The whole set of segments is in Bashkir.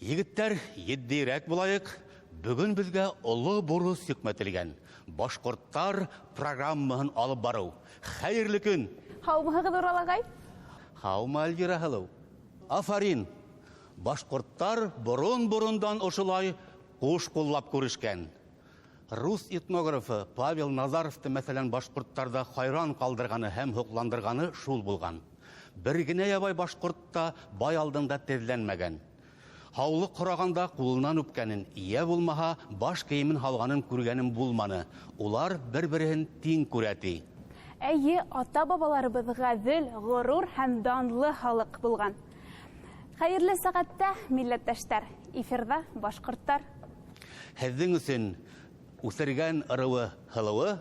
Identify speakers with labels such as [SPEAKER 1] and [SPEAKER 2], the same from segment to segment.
[SPEAKER 1] Егеттәр, етдиерәк булайыҡ. Бөгөн беҙгә оло бурыс йөкмәтелгән. Башҡорттар программаһын алып барыу. Хәйерле көн!
[SPEAKER 2] Һаумыһығыҙ, Урал ағай?
[SPEAKER 1] Һаумы, Альвира һылыу. Афарин! Башҡорттар борон-борондан ошолай ҡуш ҡуллап күрешкән. Рус этнографы Павел Назаровты, мәҫәлән, башҡорттарҙа хайран ҡалдырғаны һәм һоҡландырғаны шул булған. Бер генә ябай башҡорт та бай алдында теҙләнмәгән. Һаулыҡ һорағанда ҡулынан үпкәнен, йә булмаһа баш кейемен һалғанын күргәнем булманы. Улар бер-береһен тиң күрә, ти.
[SPEAKER 2] Эйе, ата-бабаларыбыҙ ғәҙел, ғорур һәм данлы халыҡ булған. Хәйерле сәғәттә, милләттәштәр! Эфирҙа башҡорттар.
[SPEAKER 1] Һеҙҙең өсөн үҫергән ырыуы һылыуы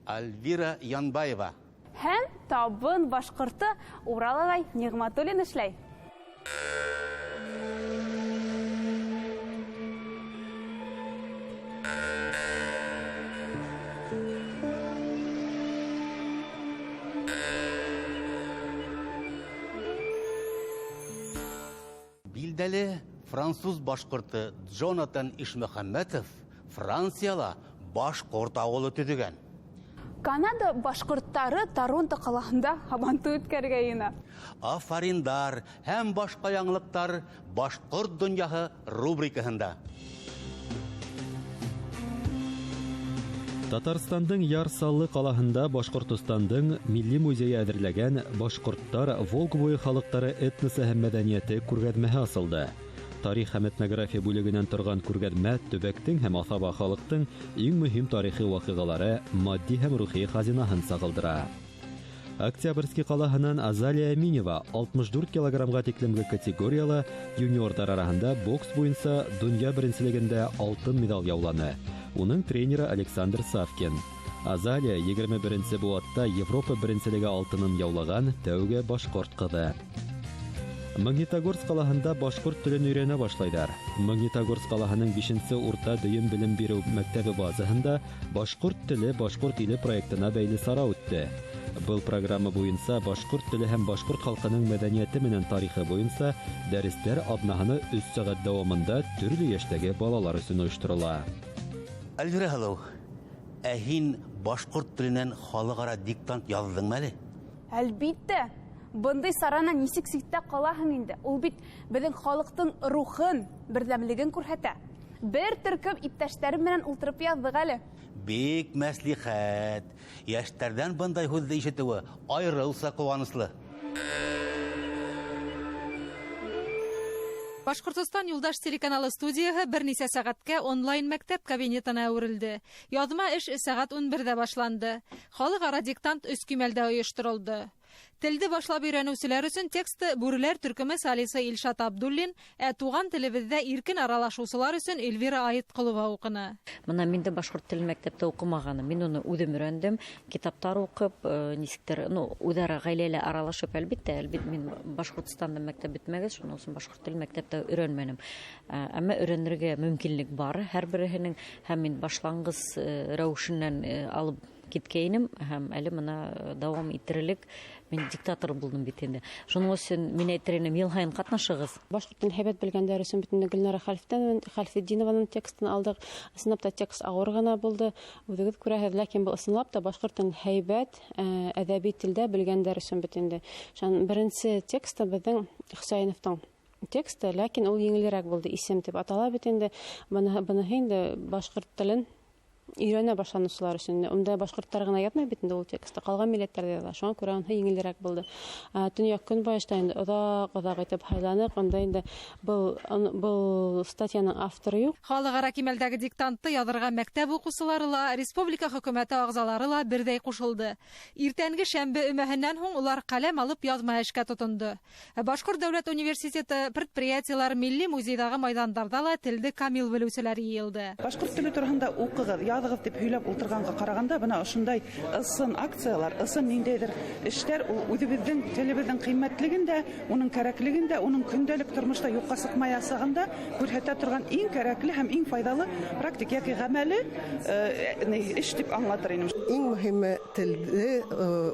[SPEAKER 1] Альвира Янбаева.
[SPEAKER 2] Һәм табын башҡорто Урал ағай Ниғмәтуллин эшләй.
[SPEAKER 1] Билдәле француз башҡорто Джонатан Ишмөхәмәтов Францияла башҡорт ауылы төҙөгән.
[SPEAKER 2] Канада башҡорттары Торонто ҡалаһында һабантуй үткәрергә йыйына.
[SPEAKER 1] Афариндар һәм башҡа яңылыҡтар Башҡорт донъяһы рубрикаһында.
[SPEAKER 3] Татарстандың Яр Саллы ҡалаһында Башҡортостандың Милли музейы әҙерләгән Башҡорттар Волга буйы халыҡтары этносы һәм мәҙәниәте күргәҙмәһе асылды. Тарих һәм этнография бүлегенән торған күргәҙмә төбәктең һәм аҫаба халыҡтың иң мөһим тарихи ваҡиғалары, матди һәм рухи хазинаһын сағылдыра. Октябрьский ҡалаһынан Азалия Әминева 64 килограммға тиклемге категорияла юниорҙар араһында бокс буйынса донъя беренселегендә алтын медаль яуланы. Уның тренеры Александр Савкин. Азалия 21 быуатта Европа беренселеге алтынын яулаған тәүге башҡорт ҡыҙы. Магнитогорск ҡалаһында башҡорт телен өйрәнә башлайҙар. Магнитогорск ҡалаһының 5-нсе урта дөйөм белем биреү мәктәбе базаһында Башҡорт теле башҡорт иле проектына бәйле сара үтте. Был программа буйынса башҡорт теле һәм башҡорт халҡының мәҙәниәте менән тарихы буйынса дәрестәр аҙнаһына 3 сәғәт дауамында төрлө йәштәге балалар өсөн ойошторола.
[SPEAKER 1] Альвира һылыу, ә һин башҡорт теленән халыҡ-ара диктант яҙҙыңмы әле?
[SPEAKER 2] Әлбиттә. Бындай сарана нисек ситтә ҡалаһың инде? Ул бит беҙҙең халыҡтың рухын, берҙәмлеген күрһәтә. Бер төркөм иптәштәрем менән ултырып яҙҙыҡ әле.
[SPEAKER 1] Бик мәслихәт. Йәштәрҙән бындай һүҙҙе ишетеүе айырыуса ҡыуаныслы.
[SPEAKER 4] Башҡортостан юлдаш телеканалы студияһы бер нисә сәғәткә онлайн мәктәп кабинетына әүерелде. Яҙма эш сәғәт 11-ҙә башланды. Халыҡ-ара диктант өс кимәлдә ойошторолдо. Телде башлап өйрәнеүселәр өсөн тексты Бүреләр төркөмө солисы Илшат Абдуллин, ә туған телебеҙҙә иркен аралашыусылар өсөн Эльвира Айытҡолова уҡыны.
[SPEAKER 5] Бына мин дә башҡорт телен мәктәптә уҡымағаным. Мин уны үҙем өйрәндем, китаптар уҡып, нисектер, үҙ-ара ғаиләлә аралашып, әлбиттә, мин Башҡортостанда мәктәп бөтмәгәс, шуның өсөн башҡорт телен мәктәптә өйрәнмәнем. Әммә өйрәнергә мөмкинлек бар һәр береһенең, һәм мин башланғыс рәүешенән алып киткәйнем, һәм әле бына дауам иттерелек. Мин диктатор булдым бит инде. Шуның өсөн мин әйтер инем, йыл һайын ҡатнашығыҙ.
[SPEAKER 6] Башҡорт телен һәйбәт белгәндәр өсөн бит инде Гөлнара Хәлфетдинованың текстын алдыҡ. Ысынлап та текст ауыр ғына булды. Үҙегеҙ күрәһегеҙ, ләкин был ысынлап та башҡорт телен һәйбәт, әҙәби телдә белгәндәр өсөн бит инде. Шунан беренсе тексты беҙҙең Хөсәйеновтың тексты, ләкин ул еңелерәк булды, исем тип атала бит инде. Быныһы инде башҡорт телен өйрәнә башланыусылар өсөн. Унда башҡорттар ғына ятмай бит инде ул текстта, ҡалған милләттәр ҙә ята. Шуңа күрә уныһы еңелерәк булды. Төньяҡ-көнбайышта инде оҙаҡ-оҙаҡ итеп һайланыҡ. Унда инде был статьяның авторы юҡ.
[SPEAKER 4] Халыҡ-ара кимәлдәге диктантты яҙырға мәктәп уҡыусылары ла, республика хөкүмәте ағзалары ла берҙәй ҡушылды. Иртәнге шәмбе өмәһенән һуң улар ҡәләм алып яҙма эшкә тотондо. Башҡорт дәүләт университеты, предприятиелар, милли музейҙағы майҙандарҙа ла телде камил белеүселәр йыйылды.
[SPEAKER 7] Башҡорт теле тураһында уҡығыҙ, яҙығыҙ тип һөйләп ултырғанға ҡарағанда, бына ошондай ысын акциялар, ысын ниндәйҙер эштәр ул үҙебеҙҙең телебеҙҙең ҡиммәтлеген дә, уның кәрәклеген дә, уның көндәлек тормошта юҡҡа сыҡмаясағын да күрһәтә торған иң кәрәкле һәм иң файҙалы практик йәки ғәмәле эш тип аңлатыр инем.
[SPEAKER 8] Иң мөһиме телде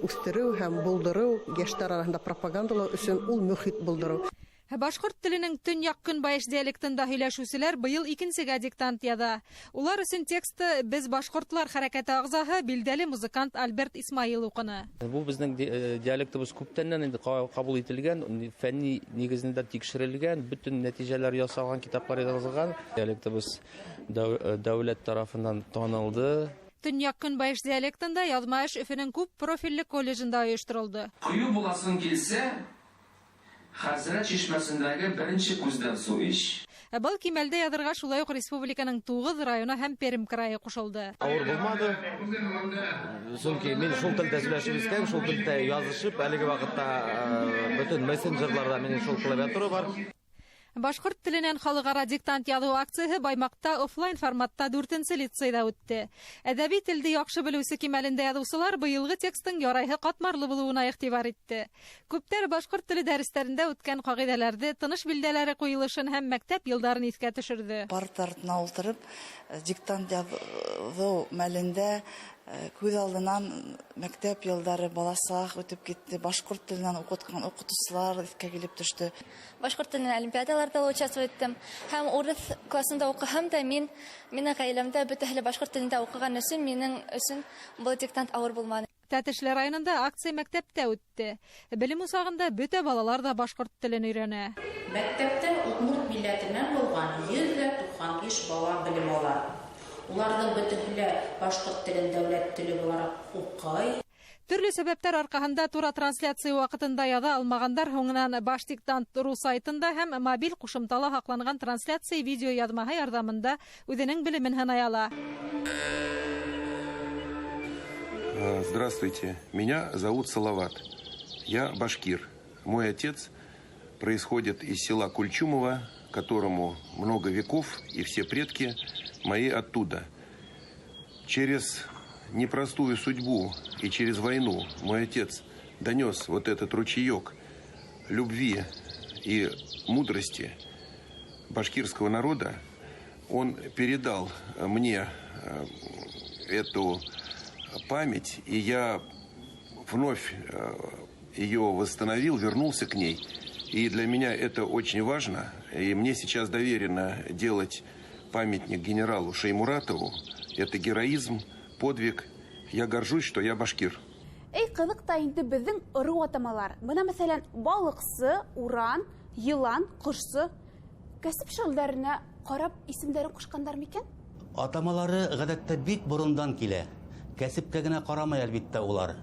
[SPEAKER 8] үҫтереү һәм булдырыу, йәштәр араһында пропагандалау өсөн ул мөхит булдырыу.
[SPEAKER 4] Башҡорт теленең төньяҡ-көнбайыш диалектында һөйләшеүселәр быйыл икенсегә диктант яҙа. Улар өсөн тексты «Беҙ башҡортлар» хәрәкәте ағзаһы билдәле музыкант Альберт Исмаил уҡыны.
[SPEAKER 8] Был беҙҙең диалектыбыҙ күптәннән инде ҡабул ителгән, фәнни нигеҙендә тикшерелгән, бөтөн нәтижәләр ясалған, китаплар яҙылған. Диалектыбыҙ дәүләт тарафынан танылды.
[SPEAKER 4] Төньяҡ-көнбайыш диалектында яҙма эш Өфөнөң күп профилле колледжында ойошторолдо.
[SPEAKER 9] Ҡыйыу буласың килсә, Хәзрәт шишмәсендәге беренсе күздән су ич.
[SPEAKER 4] Был кимәлдә яҙырға шулай уҡ республиканың 9 районы һәм Пермь крайы ҡушылды.
[SPEAKER 10] Ауыр булмады, сөнки мин шул телдә һөйләшеп үҫкән, шул телдә яҙышып, әлеге ваҡытта бөтөн мессенджерларҙа минең шул клавиатура бар.
[SPEAKER 4] Башҡорт теленән халыҡ-ара диктант яҙыу акцияһы Баймаҡта офлайн форматта 4-нсе лицейҙа үтте. Әҙәби телде яҡшы белеүсе кимәлендә яҙыусылар быйылғы текстың ярайһы ҡатмарлы булыуына иғтибар итте. Күптәр башҡорт теле дәрестәрендә үткән ҡағиҙәләрҙе, тыныш билдәләре ҡуйылышын һәм мәктәп йылдарын иҫкә төшөрҙө.
[SPEAKER 11] Парта артына ултырып диктант яҙыу мәлендә күҙ алдынан мәктәп йылдары, баласаҡ үтеп китте, башҡорт теленән уҡытҡан уҡытыусылар иҫкә килеп төштө.
[SPEAKER 12] Башҡорт теленән олимпиадаларҙа ла участвовать иттем. Һәм урыҫ классында уҡыһам да, минең ғаиләмдә бөтәһе лә башҡорт телендә уҡыған өсөн, минең өсөн был диктант ауыр булманы.
[SPEAKER 4] Тәтешле районында акция мәктәптә үтте. Белем усағында бөтә балалар да башҡорт телен өйрәнә.
[SPEAKER 13] Мәктәптә удмурт милләтенән булған 195 бала белем ала. Уларҙың бөтәһе лә башҡорт телен дәүләт теле булараҡ уҡый.
[SPEAKER 4] Төрлө сәбәптәр арҡаһында тура трансляция ваҡытында яҙа алмағандар һуңынан баш диктант ру сайтында һәм мобиль ҡушымтала һаҡланған трансляция видео яҙмаһы ярҙамында үҙенең белемен һынай ала.
[SPEAKER 14] Здравствуйте, меня зовут Салават. Я башкир. Мой отец происходит из села Кульчумово, которому много веков, и все предки мои оттуда. Через непростую судьбу и через войну мой отец донес вот этот ручеек любви и мудрости башкирского народа. Он передал мне эту память, и я вновь ее восстановил, вернулся к ней. И для меня это очень важно. И мне сейчас доверено делать памятник генералу Шаймуратову. Это героизм, подвиг. Я горжусь, что я башкир.
[SPEAKER 2] Эй, ҡыҙыҡ та инде беҙҙең ырыу атамалар. Бына, мәҫәлән, балыҡсы, уран, йылан, ҡошсо. Кәсеп шөғөлдәренә ҡарап исемдәрен ҡушҡандар микән?
[SPEAKER 1] Атамалары ғәҙәттә бик борондан килә. Кәсепкә генә ҡарамай әлбиттә улар.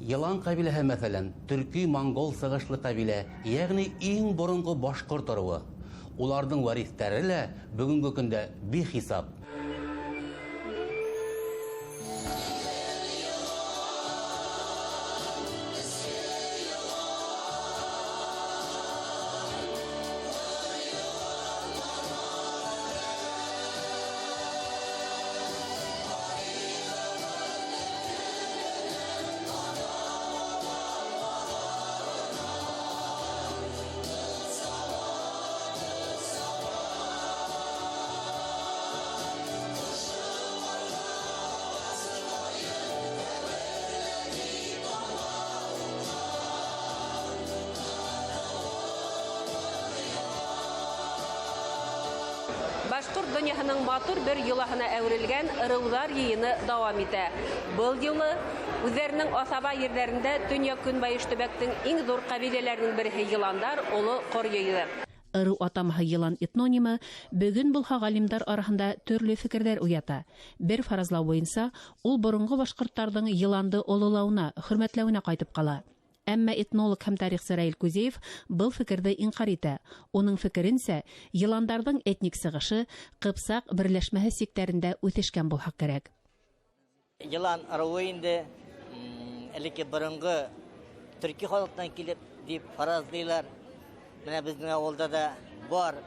[SPEAKER 1] Йылан ҡәбиләһе, мәҫәлән, төрки-монгол сығышлы ҡәбилә, йәғни иң боронғо башҡорт ырыуы. Уларҙың вариҫтәре лә бөгөнгө көндә бихисап.
[SPEAKER 15] Башҡорт донъяһының матур бер йолаһына әүерелгән ырыуҙар йыйыны дауам итә. Был юлы үҙҙәренең аҫаба ерҙәрендә төньяҡ-көнбайыш төбәктең иң ҙур ҡәбиләләренең береһе йыландар оло ҡор йыйҙы.
[SPEAKER 16] Ырыу атамаһы йылан этнонимы бөгөн булһа ғалимдар араһында төрлө фекерҙәр уята. Бер фаразлау буйынса, ул боронғо башҡорттарҙың йыланды ололауына, хөрмәтләүенә ҡайтып ҡала. Әммә этнолог һәм тарихсы Раил Кузеев был фекерҙе инҡар итә. Уның фекеренсә, йыландарҙың этник сығышы Ҡыпсаҡ берләшмәһе сиктәрендә үҫешкән булһа кәрәк.
[SPEAKER 17] Йылан ырыуы инде элекке боронғо төрки халыҡтан килеп тип фаразлыйлар. Менә беҙҙең ауылда да бар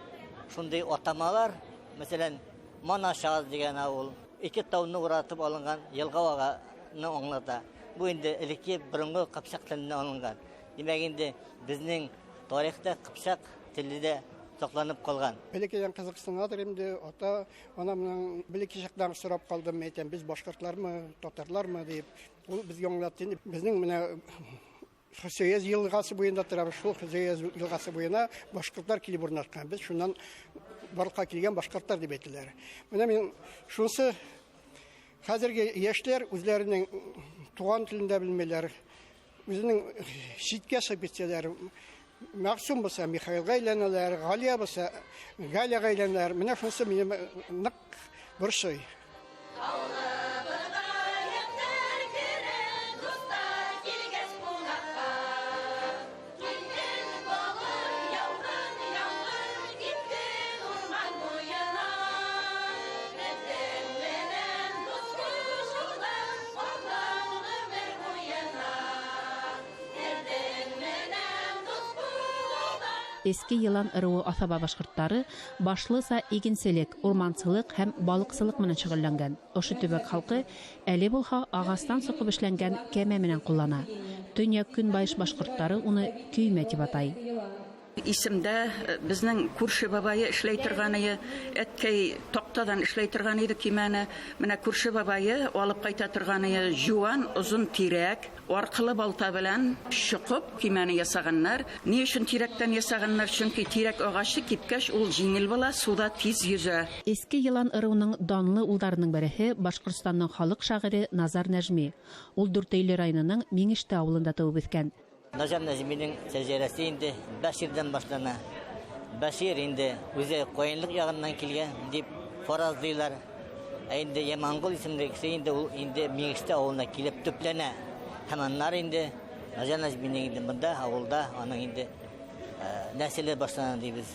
[SPEAKER 17] шундай атамалар. Мәҫәлән, Манашаз тигән ауыл ике тауны уратып алынған йылға ағаны аңлата. Бу инде элекке боронғо ҡыпсаҡ теленән алынған. Тимәк, инде беҙҙең тарихта ҡыпсаҡ теле дә саҡланып ҡалған.
[SPEAKER 18] Бәләкәйҙән ҡыҙыҡсынадыр инде, ата, ана менән бәләкәй саҡтан сорап ҡалдым, әйтәм, беҙ башҡортлармы, татарлармы тип. Ул беҙгә аңлатты инде. Беҙҙең менә Хөсәйәз йылғасы буйында торабыҙ. Шул Хөсәйәз йылғасы буйына башҡорттар килеп урынлашҡан. Беҙ шунан барлыҡҡа килгән башҡорттар тип әйтәләр. Менә мин шунысы, хәҙерге йәштәр үҙҙәренең туған телен дә белмәйләр, үҙенең ситкә сығып китсәләр, Мәғсум булса Михаилға әйләнәләр, Ғалия булса Галяға әйләнәләр. Менә шунысы мине ныҡ борсой.
[SPEAKER 16] Эске йылан ырыуы аҫаба башҡорттары башлыса игенселек, урмансылыҡ һәм балыҡсылыҡ менән шөғөлләнгән. Ошо төбәк халҡы әле булһа ағастан соҡоп эшләнгән кәмә менән ҡуллана. Төньяҡ-көнбайыш башҡорттары уны көймә тип атай.
[SPEAKER 19] Исемдә безнең күрше бабайы эшләй торған ине, әткәй таҡтадан эшләй торған ине кимәне. Менә күрше бабайы алып ҡайта торған ине жуан, озон тирәк, арҡылы балта белән шоҡоп кимәне ясағаннар. Ни өсөн тирәктән ясағаннар? Чөнки тирәк ағасы кипкәс ул җиңел була, суда тиз йөзә.
[SPEAKER 16] Эске йылан ырыуының данлы улдарының береһе Башҡортостандың халыҡ шағиры Назар Нәжми. Ул Дүртөйлө районының Миңештә ауылында тыуып үҫкән.
[SPEAKER 17] Назар Нәжминең шәжәрәсе инде Бәширҙән башлана. Бәшир инде үҙе ҡайынлыҡ яғынан килгән тип фаразлыйлар. Ә инде Яманғол исемле кеше инде ул инде Миңештә ауылына килеп төпләнә. Һәм аннары инде Назар Нәжминең инде бында ауылда аның инде нәҫеле башлана тибеҙ.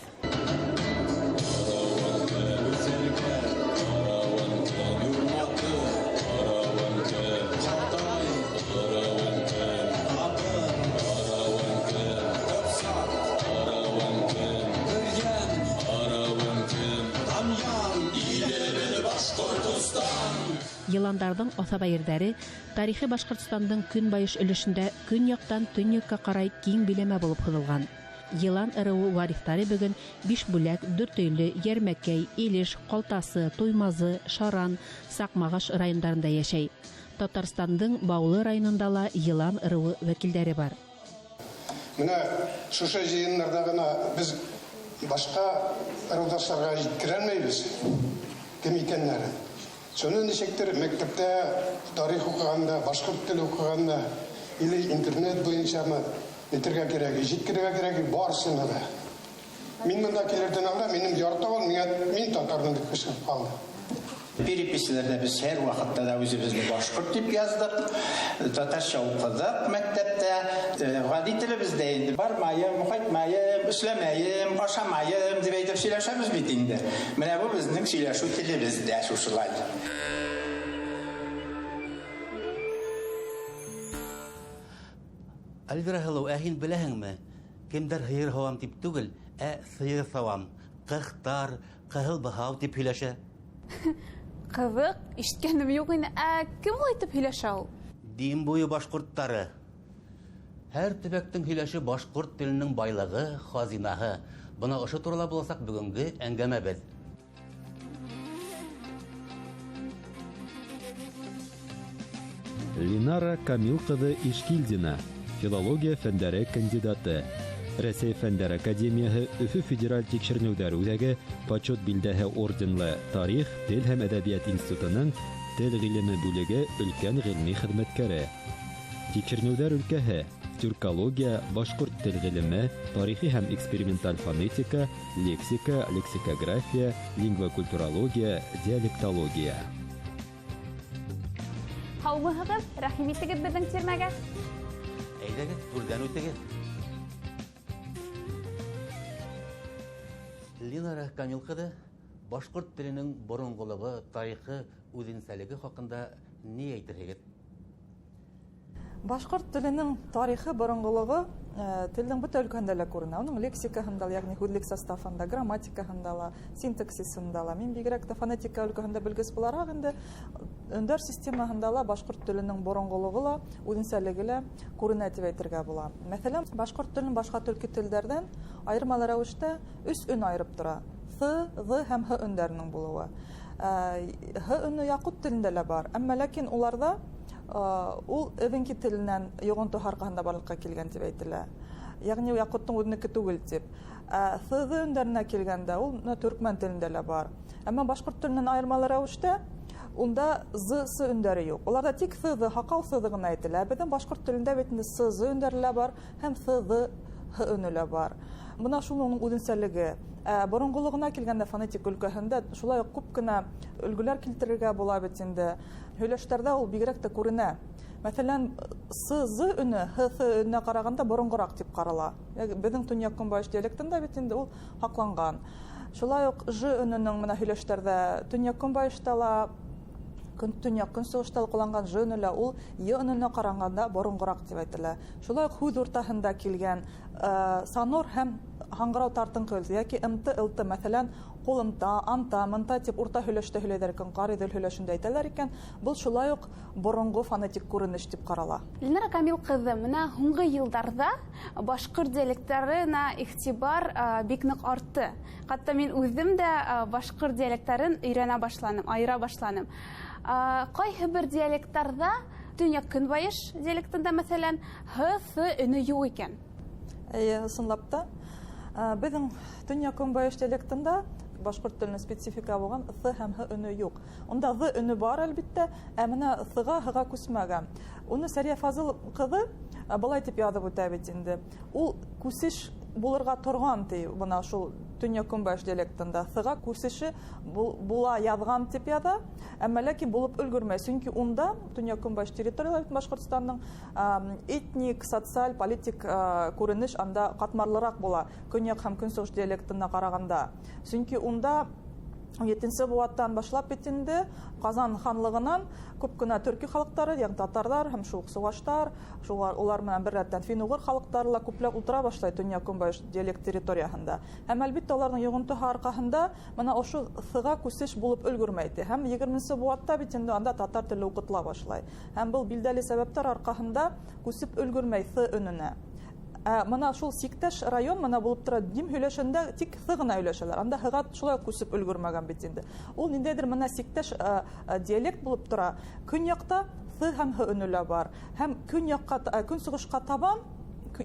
[SPEAKER 16] Йыландарҙың аҫаба ерҙәре тарихи Башҡортостандың көнбайыш өлөшөндә көньяҡтан төньяҡҡа ҡарай киң биләмә булып һуҙылған. Йылан ырыуы вариҫтары бөгөн Бишбүләк, Дүртөйлө, Йәрмәкәй, Илеш, Ҡалтасы, Туймазы, Шаран, Саҡмағаш райондарында йәшәй. Татарстандың Баулы районында ла йылан ырыуы вәкилдәре бар.
[SPEAKER 18] Менә шушы йыйыннарҙа ғына беҙ башҡа ырыуҙаштарға еткерәлмәйбеҙ кем икәннәрен. Шуны нисектер мәктәптә тарих уҡығанда, башҡорт теле уҡығанда, или интернет буйынсамы әйтергә кәрәк, еткерергә кәрәк барысына да. Мин бында килерҙән алда минең ярты ауыл миңә мин татармын тип ҡысҡырып ҡалды.
[SPEAKER 20] Переписьләрҙә беҙ һәр ваҡытта ла үҙебеҙҙе башҡорт тип яҙҙыҡ, татарса уҡыҙыҡ мәктәптә. Ғади телебеҙҙә инде бармайым, ҡайтмайым, эшләмәйем, ашамайым тип әйтеп һөйләшәбеҙ бит инде. Менә был беҙҙең һөйләшеү телебеҙҙә шушылай.
[SPEAKER 1] Альвира һылыу, ә һин беләһеңме? Кемдәр һыйыр һауам тип түгел, ә сыйыр һауам, ҡыхтар, ҡыһыл быһау тип һөйләшә.
[SPEAKER 2] Ҡыҙыҡ, ишеткәнем юҡ ине. Ә кем улай итеп һөйләшә ул?
[SPEAKER 1] Дим буйы башҡорттары. Һәр төбәктең һөйләше башҡорт теленең байлығы, хазинаһы. Бына ошо турала буласаҡ бөгөнгө әңгәмәбеҙ.
[SPEAKER 3] Линара Камил ҡыҙы Ишкилдина, филология фәндәре кандидаты. Рәсәй Фәндәр Академияһы Өфө Федераль тикшеренеүҙәр үҙәге Почет билдәһе орденлы Тарих, тел һәм әҙәбиәт институтының тел ғилеме бүлеге өлкән ғилми хеҙмәткәре. Тикшеренеүҙәр өлкәһе тюркология, башҡорт тел ғилеме, тарихи һәм эксперименталь фонетика, лексика, лексикография, лингвокультурология, диалектология.
[SPEAKER 2] Һаумыһығыҙ, рәхим итегеҙ беҙҙең тирмәгә.
[SPEAKER 1] Әйҙәгеҙ, түрҙән үтегеҙ. Линара Камил ҡыҙы, башҡорт теленең боронғолоғо, тарихы, үҙенсәлеге хаҡында ни әйтерһегеҙ?
[SPEAKER 21] Башҡорт теленең тарихы, боронғолоғо телдең бөтә өлкәһендә лә күренә. Уның лексикаһында ла, йәғни һүҙлек составында, грамматикаһында ла, синтаксисында ла. Мин бигерәк тә фонетика өлкәһендә белгес булараҡ инде өндәр системаһында ла башҡорт теленең боронғолоғо ла, үҙенсәлеге лә күренә тип әйтергә була. Мәҫәлән, башҡорт телен башҡа төрки телдәрҙән айырмалы рәүештә өс өн айырып тора. Th, ҙ һәм һ өндәренең булыуы. Һ өнө яҡут телендә лә бар, әммә ләкин уларҙа Ул эвенки теленән йоғонто арҡаһында барлыҡҡа килгән тип әйтелә. Ягъни яҡуттың үҙенеке түгел тип. Th өндәренә килгәндә, ул төркмән телендә лә бар. Әммә башҡорт теленән айырмалы рәүештә унда з, с өндәре юҡ. Уларҙа тик th, һаҡал th ғына әйтелә. Беҙҙең башҡорт телендә бит инде с, з өндәре лә бар һәм th, һ өнө лә бар. Бына шул уның үҙенсәлеге. Боронғолоғона килгәндә фонетик өлкәһендә шулай уҡ күп кенә өлгөләр килтерергә була бит инде. Һөйләштәрҙә ул бигерәк тә күренә. Мәҫәлән, с, з өнө һ, th өнөнә ҡарағанда боронғораҡ тип ҡарала. Беҙҙең төньяҡ-көнбайыш диалектында бит инде ул һаҡланған. Шулай уҡ ж өнөнөң менә һөйләштәрҙә төньяҡ-көнбайышта ла, төньяҡ-көнсығышта ла ҡулланған ж өнө лә ул й өнөнә ҡарағанда боронғораҡ тип әйтелә. Шулай уҡ һүҙ уртаһында килгән сонор һәм һаңғырау тартынҡы йәки МТ, ЛТ, мәҫәлән, ҡулымта, анта, мынта тип урта һөйләштә һөйләйҙәр икән, Ҡариҙел һөйләшендә әйтәләр икән, был шулай уҡ боронғо фонетик күренеш тип ҡарала.
[SPEAKER 2] Ленара Камил ҡыҙы, мына һуңғы йылдарҙа башҡорт диалекттарына иғтибар бик ныҡ артты. Хатта мин үҙем дә башҡорт диалекттарын өйрәнә башланым, айыра башланым. Ҡайһы бер диалекттарҙа, төньяҡ-көнбайыш диалектында, мәҫәлән, һ, th өнө юҡ икән.
[SPEAKER 21] Эйе, ысынлап та. Беҙҙең төньяҡ-көнбайыш диалектында башҡорт теленең специфика булған th һәм һ өнө юҡ. Унда ҙ өнө бар, әлбиттә, ә мына th-ға, һ-ға күсмәгән. Уны Сәрия Фазыл ҡыҙы былай тип яҙып үтә бит инде. Ул күсеш булырға торған ти, бына шул төньяҡ-көнбайыш диалектында th-ға күсеше була яҙған тип яҙа, әммә ләкин булып өлгөрмәй, сөнки унда төньяҡ-көнбайыш территориялар Башҡортостандың этник, социаль, политик күренеш анда ҡатмарлыраҡ була көньяҡ һәм көнсығыш диалектына ҡарағанда. Сөнки унда 17 быуаттан башлап бит инде Ҡазан ханлығынан күп кенә төрки халыҡтары, йәғни татарҙар һәм шул уҡ сыуаштар, улар менән бер рәттән фин-уғыр халыҡтары ла күпләп ултыра башлай төньяҡ-көнбайыш диалект территорияһында. Һәм әлбиттә уларҙың йоғонтоһо арҡаһында мына ошо th-ға күсеш булып өлгөрмәй. Һәм 20 быуатта бит инде анда татар теле уҡытыла башлай. Һәм был билдәле сәбәптәр арҡаһында күсеп өлгөрмәй th өнөнә. Мына шул сиктәш район мына булып тора, дим һөйләшендә тик th ғына һөйләшәләр. Анда һ-ға шулай күсеп өлгөрмәгән бит инде. Ул ниндәйҙер мына сиктәш диалект булып тора. Көньяҡта th һәм һ өнө лә бар. Һәм көнсығышҡа табан,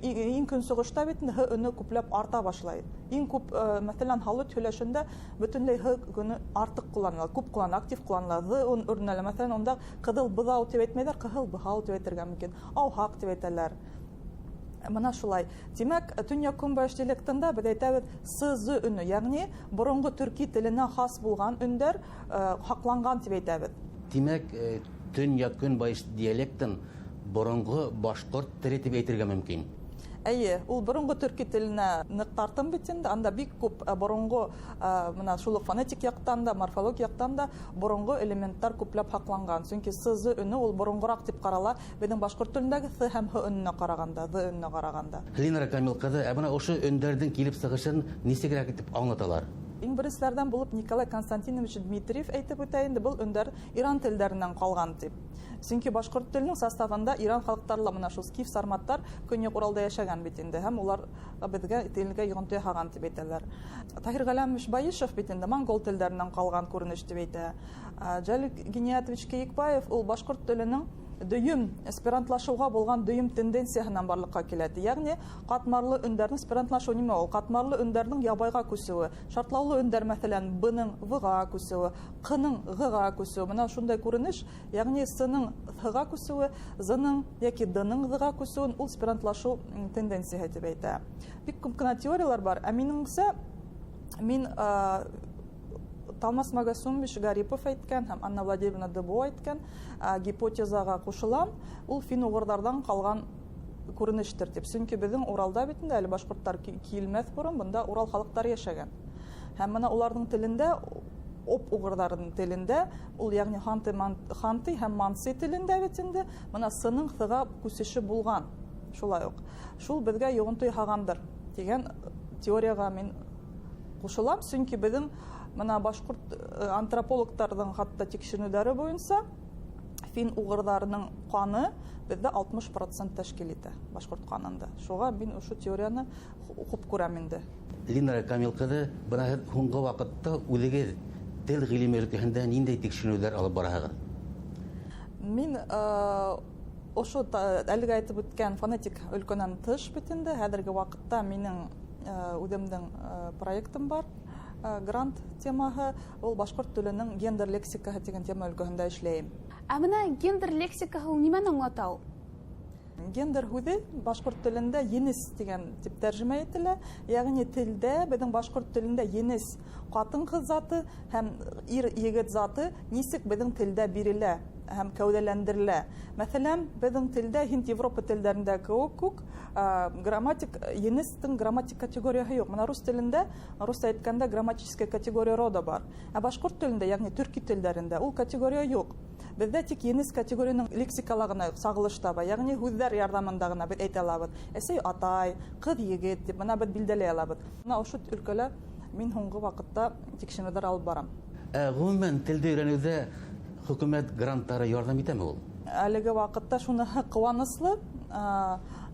[SPEAKER 21] иң көнсығышта бит инде һ өнө күпләп арта башлай. Иң күп, мәҫәлән, Һалут һөйләшендә бөтөнләй һ өнө артыҡ ҡулланыла, күп ҡулланыла, актив ҡулланыла. Ҙ өрнөлә, мәҫәлән, унда ҡыҙыл быҙау тип әйтмәйҙәр, ҡыһыл быһау тип әйтергә мөмкин, ауһаҡ тип әйтәләр. Мына шулай. Тимәк, төньяҡ-көнбайыш диалектында беҙ әйтәбеҙ с, з өнө, йәғни боронғо төрки теленә хас булған өндәр һаҡланған тип әйтәбеҙ.
[SPEAKER 1] Тимәк, төньяҡ-көнбайыш диалектын боронғо башҡорт теле тип әйтергә мөмкин.
[SPEAKER 21] Эйе, ул боронғо төрки теленә ныҡ тартым бит инде. Анда бик күп боронғо, мына шул уҡ фонетик яҡтан да, морфологик яҡтан да боронғо элементтар күпләп һаҡланған. Сөнки с, з өнө ул боронғораҡ тип ҡарала беҙҙең башҡорт телендәге th һәм һ өнөнә ҡарағанда, ҙ өнөнә ҡарағанда.
[SPEAKER 1] Ленара Камил ҡыҙы, ә бына ошо өндәрҙең килеп сығышын нисегерәк итеп аңлаталар?
[SPEAKER 21] Иң беренселәрҙән булып Николай Константинович Дмитриев әйтеп үтә инде, был өндәр Иран телдәренән ҡалған тип. Сөнки башҡорт теленең составында Иран халыҡтары ла мына шул скиф, сарматтар Көньяҡ Уралда йәшәгән бит инде, һәм улар беҙгә телгә йоғонто яһаған тип әйтәләр. Таһир Ғәләмович Баишев бит инде монгол телдәренән ҡалған күренеш тип әйтә. Жәлил Гиниятович Кейекбаев ул башҡорт теленең дөйөм эсперантлашыуға булған дөйөм тенденцияһынан барлыҡҡа килә. Йәғни ҡатмарлы өндәрҙең эсперантлашыу нимә ул? Ҡатмарлы өндәрҙең ябайға күсеүе, шартлаулы өндәр, мәҫәлән, Б-ның В-ға күсеүе, Ҡ-ның Ғ-ға күсеүе. Мына шундай күренеш, йәғни С-ның Һ-ға күсеүе, З-ның йәки Д-ның Ҙ-ға күсеүен ул эсперантлашыу тенденцияһы тип әйтә. Бик күп кенә теориялар бар. Ә минеңсә, мин Талмас Магасумович Гарипов әйткән һәм Анна Владимировна Дебо әйткән гипотезаға ҡушылам, ул фин-уғырҙарҙан ҡалған күренештер тип. Сөнки беҙҙең Уралда бит инде әле башҡорттар килмәҫ борон бында Урал халыҡтары йәшәгән. Һәм мына уларҙың телендә, оп уғырҙарының телендә, ул йәғни ханты һәм манси телендә бит инде мына сының ҫыға күсеше булған. Шулай уҡ. Шул беҙгә йоғонто яһағандыр тигән теорияға мин ҡушылам, сөнки беҙҙең мына башҡорт антропологтарҙың хатта тикшеренеүҙәре буйынса фин-уғырҙарының ҡаны беҙҙә 60% тәшкил итә башҡорт ҡанында. Шуға мин ошо теорияны хуп күрәм инде.
[SPEAKER 1] Ленара Камил ҡыҙы, бына һеҙ һуңғы ваҡытта үҙегеҙ тел ғилеме өлкәһендә ниндәй тикшеренеүҙәр алып бараһығыҙ?
[SPEAKER 21] Мин ошо әлеге әйтеп үткән фонетик өлкәнән тыш бит инде, хәҙерге ваҡытта минең үҙемдең проектым бар. Грант темаһы, ул башҡорт теленең гендер лексикаһы тигән тема өлкәһендә эшләйем.
[SPEAKER 2] Ә бына гендер лексикаһы ул нимәне аңлата ул?
[SPEAKER 21] Гендер һүҙе башҡорт телендә енес тигән тип тәржемә ителә. Йәғни телдә, беҙҙең башҡорт телендә енес ҡатын-ҡыҙ заты һәм ир-егет заты нисек беҙҙең телдә бирелә һәм кәүҙәләндерелә. Мәҫәлән, беҙҙең телдә Һинд Европа телдәрендә кеүек үк грамматик енестең грамматик категорияһы юҡ. Бына рус телендә, русса әйткәндә, грамматическая категория рода бар. Ә башҡорт телендә, йәғни төрки телдәрендә ул категория юҡ. Беҙҙә тик енес категорияның лексикала ғына сағылыш таба, йәғни һүҙҙәр ярҙамында ғына беҙ әйтә алабыҙ. Әсәй, атай, ҡыҙ, егет тип бына беҙ билдәләй алабыҙ. Бына ошо өлкәлә мин һуңғы ваҡытта тикшеренеүҙәр алып барам.
[SPEAKER 1] Ғөмүмән, телде өйрәнеүҙә хөкүмәт гранттары ярҙам итәме ул?
[SPEAKER 21] Әлеге ваҡытта шуныһы ҡыуаныслы.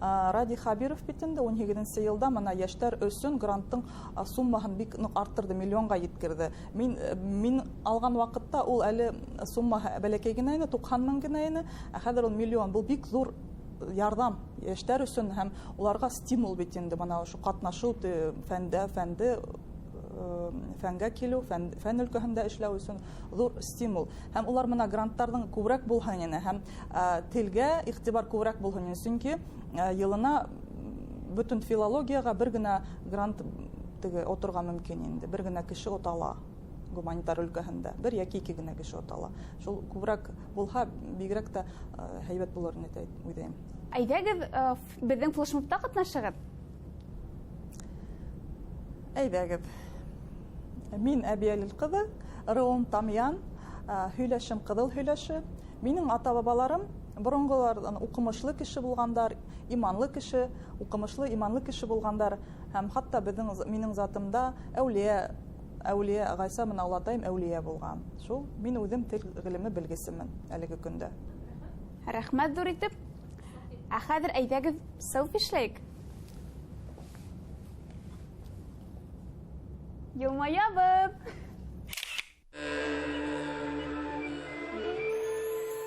[SPEAKER 21] Радий Хабиров бит инде 18-нсе йылда мына йәштәр өсөн гранттың суммаһын бик ныҡ арттырҙы, миллионға еткерҙе. Мин алған ваҡытта ул әле суммаһы бәләкәй генә ине, 90 мең генә ине, ә хәҙер ул миллион. Был бик ҙур ярҙам йәштәр өсөн һәм уларға стимул бит инде бына ошо ҡатнашыу фәндә, фәнгә килеү, фән өлкәһендә эшләү өсөн ҙур стимул. Һәм улар мына гранттарҙың күберәк булһын ине, һәм телгә иғтибар күберәк булһын ине, сөнки йылына бөтөн филологияға бер генә грант теге оторға мөмкин инде, бер генә кеше отала гуманитар өлкәһендә, бер йәки ике генә кеше отала. Шул күберәк булһа, бигерәк тә һәйбәт булыр ине тип уйлайым.
[SPEAKER 2] Әйҙәгеҙ, беҙҙең флешмобта ҡатнашығыҙ.
[SPEAKER 21] Әйҙәгеҙ. Мин Әбйәлил ҡыҙы, ырыуым Тамъян, һөйләшем ҡыҙыл һөйләше. Минең ата-бабаларым боронғоларҙан уҡымышлы кеше булғандар, иманлы кеше, уҡымышлы, иманлы кеше булғандар. Һәм хатта минең затымда әүлиә Ғайса менән олатайым әүлиә булған. Шул мин үҙем тел ғилеме белгесемен әлеге көндә.
[SPEAKER 2] Рәхмәт ҙур итеп. Ә хәҙер әйҙәгеҙ селфи эшләйек. Йылмаябыҙ.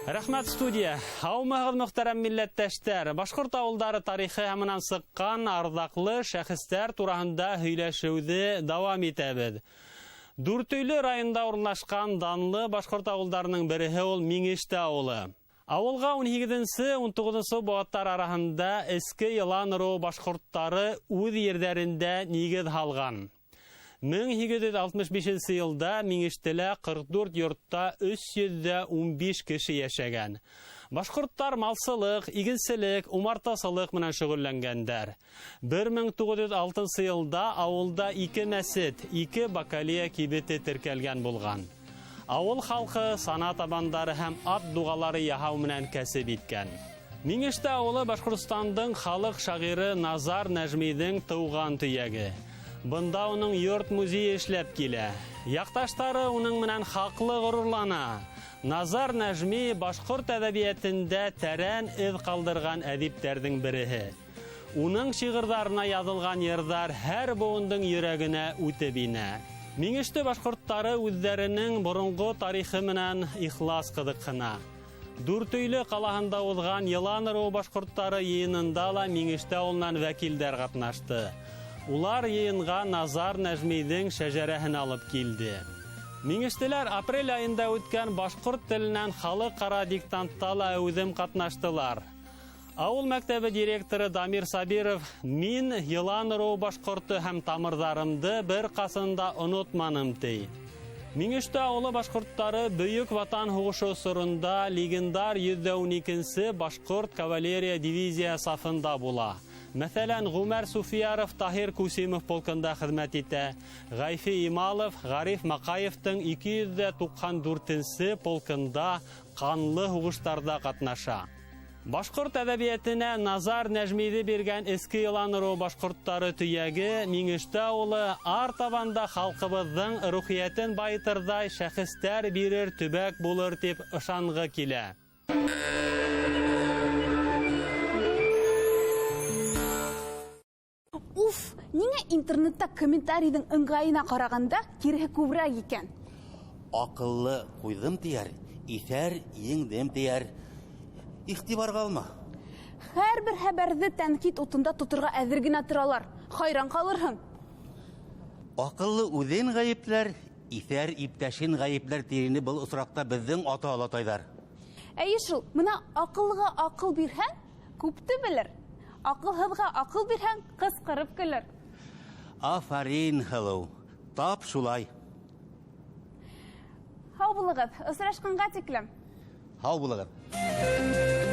[SPEAKER 5] Рәхмәт, студия. Һаумыһығыҙ, мөхтәрәм милләттәштәр. Башҡорт ауылдары тарихы һәм сыҡҡан арҙаҡлы шәхестәр тураһында һөйләшеүҙе дауам итәбеҙ. Дүртөйлө районында урынлашҡан данлы башҡорт ауылдарының береһе ул Миңештә ауылы. Ауылға 18-нсе, 19-нсы быуаттар араһында эске йылан ырыуы башҡорттары үҙ ерҙәрендә нигеҙ һалған. 1865 йылда Миңештелә 44 йортта 315 кеше йәшәгән. Башҡорттар малсылыҡ, игенселек, умартасылыҡ менән шөғөлләнгәндәр. 1906 йылда ауылда 2 мәсет, 2 бакалия кибете теркәлгән булған. Ауыл халҡы сана табандары һәм ат дуғалары яһау менән кәсеп иткән. Миңештә ауылы Башҡортостандың халыҡ шағиры Назар Нәжмиҙең тыуған төйәге. Бында уның йорт музейы эшләп килә. Яҡташтары уның менән хаҡлы ғорурлана. Назар Нәжми башҡорт әҙәбиәтендә тәрән эҙ ҡалдырған әҙиптәрҙең береһе. Уның шиғырҙарына яҙылған йырҙар һәр быуындың йөрәгенә үтеп инә. Миңеште башҡорттары үҙҙәренең боронғо тарихы менән ихлас ҡыҙыҡһына. Дүртөйлө ҡалаһында уҙған Йылан ырыуы башҡорттары йыйынында ла Миңештә ауылынан вәкилдәр ҡатнашты. Улар йыйынға Назар Нәжмиҙең шәжәрәһен алып килде. Миңештеләр апрель айында үткән башҡорт теленән халыҡ-ара диктантта ла әүҙем ҡатнаштылар. Ауыл мәктәбе директоры Дамир Сабиров «Мин йылан ырыуы башҡорто һәм тамырҙарымды бер ҡасан да онотманым» ти. Миңештә ауылы башҡорттары Бөйөк Ватан һуғышы осоронда легендар 112-нсе башҡорт кавалерия дивизия сафында була. Мәҫәлән, Ғүмәр Суфияров Таһир Кусимов полкында хеҙмәт итә. Ғайфи Ималов Ғариф Маҡаевтың 294-нсе полкында ҡанлы һуғыштарҙа ҡатнаша. Башҡорт әҙәбиәтенә Назар Нәжмиҙе биргән эске йылан ырыуы башҡорттары төйәге Миңештә ауылы артабан да халҡыбыҙҙың рухиәтен байытырҙай шәхестәр бирер төбәк булыр тип ышанғы килә.
[SPEAKER 2] Уф, ниңә интернетта комментарийҙың ыңғайына ҡарағанда киреһе күберәк икән?
[SPEAKER 1] Аҡыллы ҡуйҙым тиәр, Иҫәр еңдем тиер. Иғтибарға алма.
[SPEAKER 2] Һәр бер хәбәрҙе тәнҡит утында тоторға әҙер генә торалар. Хайран ҡалырһың.
[SPEAKER 1] Аҡыллы үҙен ғәйепләр, иҫәр иптәшен ғәйепләр тине был осраҡта беҙҙең ата-олатайҙар.
[SPEAKER 2] Әйе шул, бына аҡыллыға аҡыл бирһәң, күпте белер. Аҡылһыҙға аҡыл бирһәң, ҡысҡырып көлөр.
[SPEAKER 1] Афарин, һылыу. Тап шулай.
[SPEAKER 2] Һау булығыҙ, осрашҡанға тиклем.
[SPEAKER 1] Һау булығыҙ.